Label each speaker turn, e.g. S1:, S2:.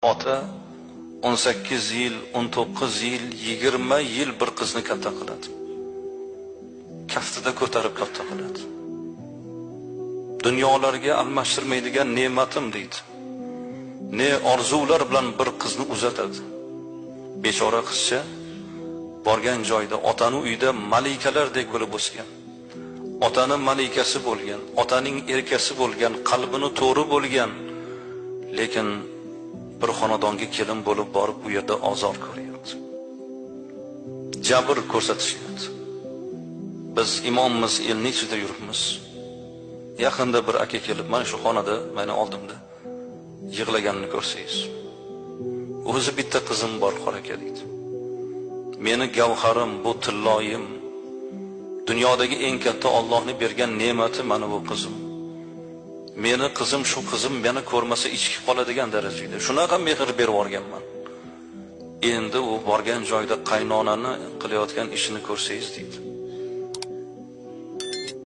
S1: Ota 18 yil, 19 yil, 20 yil bir qizni katta qiladi. Kaftida ko'tarib katta qiladi. Dunyolarga almashtirmaydigan ne'matim deydi. Ne orzular bilan bir qizni uzatadi. Bechora qizcha borgan joyda otani uyida malikalardek bo'lib o'sgan. Otani malikasi bo'lgan, otaning erkasi bo'lgan, qalbini to'ri bo'lgan, lekin bir xonadonga kelin bo'lib borib u yerda ozor ko'ryapti. Jabr ko'rsatishyapti. Biz imommiz, elning ichida yuribmiz. Yaqinda bir aka kelib mana shu xonada meni oldimda yig'laganini ko'rsangiz. O'zi bitta qizim bor, qora aka deydi. Meni gavharim, bu tilloyim, dunyodagi eng katta Allohning bergan ne'mati mana bu qizim. Meni qizim, shu qizim meni ko'rmasa ichki qoladigan darajada. Shunaqa mehr berib yuborganman. Endi u borgan joyda qaynonani qilayotgan ishini ko'rsangiz deydi.